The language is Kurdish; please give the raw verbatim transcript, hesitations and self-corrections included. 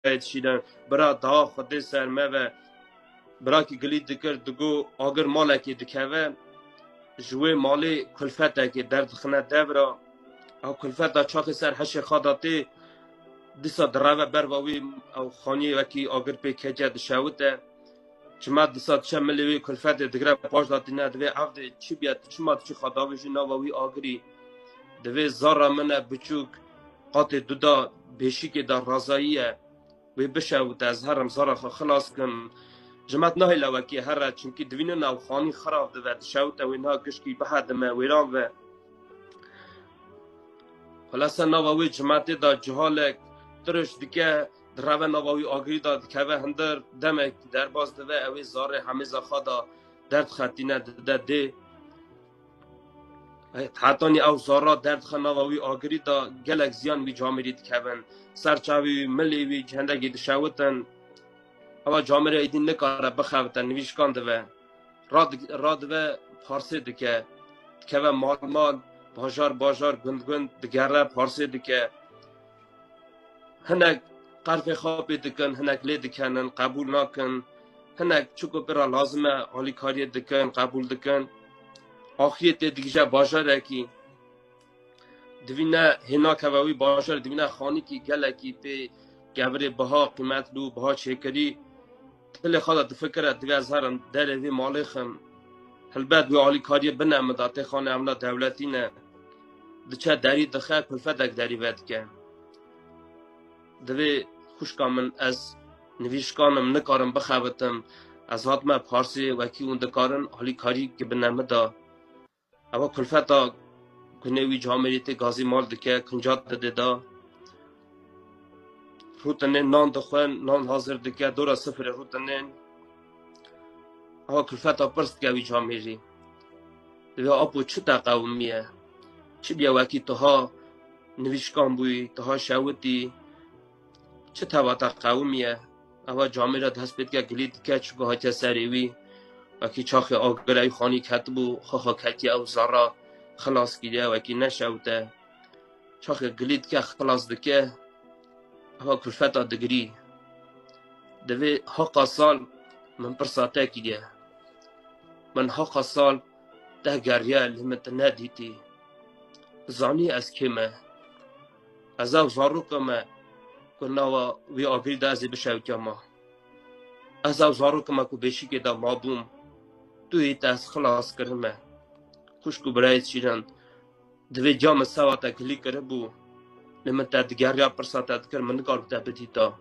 Şîrin, bira daha Xwedê ser me ve. Birakî gilî dikir, digo agir malekê dikeve, ji wê malê kulfetekê derdixine devra. Ew kulfeta çaxê ser heşê xwe de tê, dîsa direve ber ve wî ew xaniyê wekî agir pê kece dişewite. Çima dîsa diçe milê wî kulfetê digire paş de tîne, divê ev dê çi biye, tu çima diçî xwe davêjî nava wî agirî? Divê zara min e biçûk, qatê du da, bêşîkê de razayî ye. Wê bişewite, ez herim zara xwe xilas kim. Ji me nahêle wekî here, çimkî divînin ew xanî xirab dibe, dişewite wê niha gişkî bihedime wêran ve. Xulase nava wê cimetê de cihalek tiriş dike, direve nava wî agirî de dikeve hindir, demek derbas dibe, ew ê zarê hemêza xwe de derdixetîne dide dê. Hetanî ew zara derdixe nava wî agirî de gelek ziyan wî camêrî dikevin. Ser çavê wî, milê wî, hendekî dişewitin. Ewa camêrê êdî nikare bixevite, nivîşkan dive. Rad-, radive parsê dike. Dikeve mal mal, bajar bajar, gund gund digere, parsê dike. Hinek qerfê xapê dikin, hinek lê dikenin, qebûl nakin. Hinek çi ku pê re lazim e, alîkariyê dikin, qebûl dikin. Axirê tê digije bajarekî. Divîne hêna keve wî bajar, divîne xanîkî gelekî pê kevirê biha, qîmetli û biha çêkirî. Dilê xwe de difikire, divê ez herim derê vê malê xim. Hilbet wê alîkariyê bine min de, tê xanê evna dewletî ne. Diçe derî dixe, kulfetek derî vedike. Divê xwişka min, ez nivîşkan im, nikarim bixebitim. Ez hatime parsê, wekî hûn dikarin alîkarî gibine min de. Ewa kulfeta gunê wî camêrî tê gazî mal dike, kinca dide da. Rûtinên nan dixwin, nan hazir dike, dora sifirê rûtinên. Ewa kulfeta pirs dike wî camêrî. Divê apo çi te qewimiye? Çi biye wekî tu ha nivîşkan bûyî, tu ha şewitî? Çi teva te qewimiye? Ewa camêra dest pê dike, gilî dike, çi ku hatiye serê wî. Wekî çaxê agir ew xanî ketibû, xwe xwe ketiye ew zara, xilas kiriye, wekî neşewite. Çaxê gilî dike, xilas dike, ewa kulfeta digirî. Divê heqa sal min pirsa te kiriye. Min heqa sal te geriye, lê min te nedîtî. Zanî ez kê me? Ez ew zaroka me ku nava wî agirî de ez ê bişewitiyama. Ez ew zaroka me ku bêşîkê de mabûm. Tu yê te ez xilas kirime. Xwişk û birayê şîrin, divê ca min sewa te gilî kiribû. Lê min te digeriya, pirsa te dikir, min nikar te bidîta.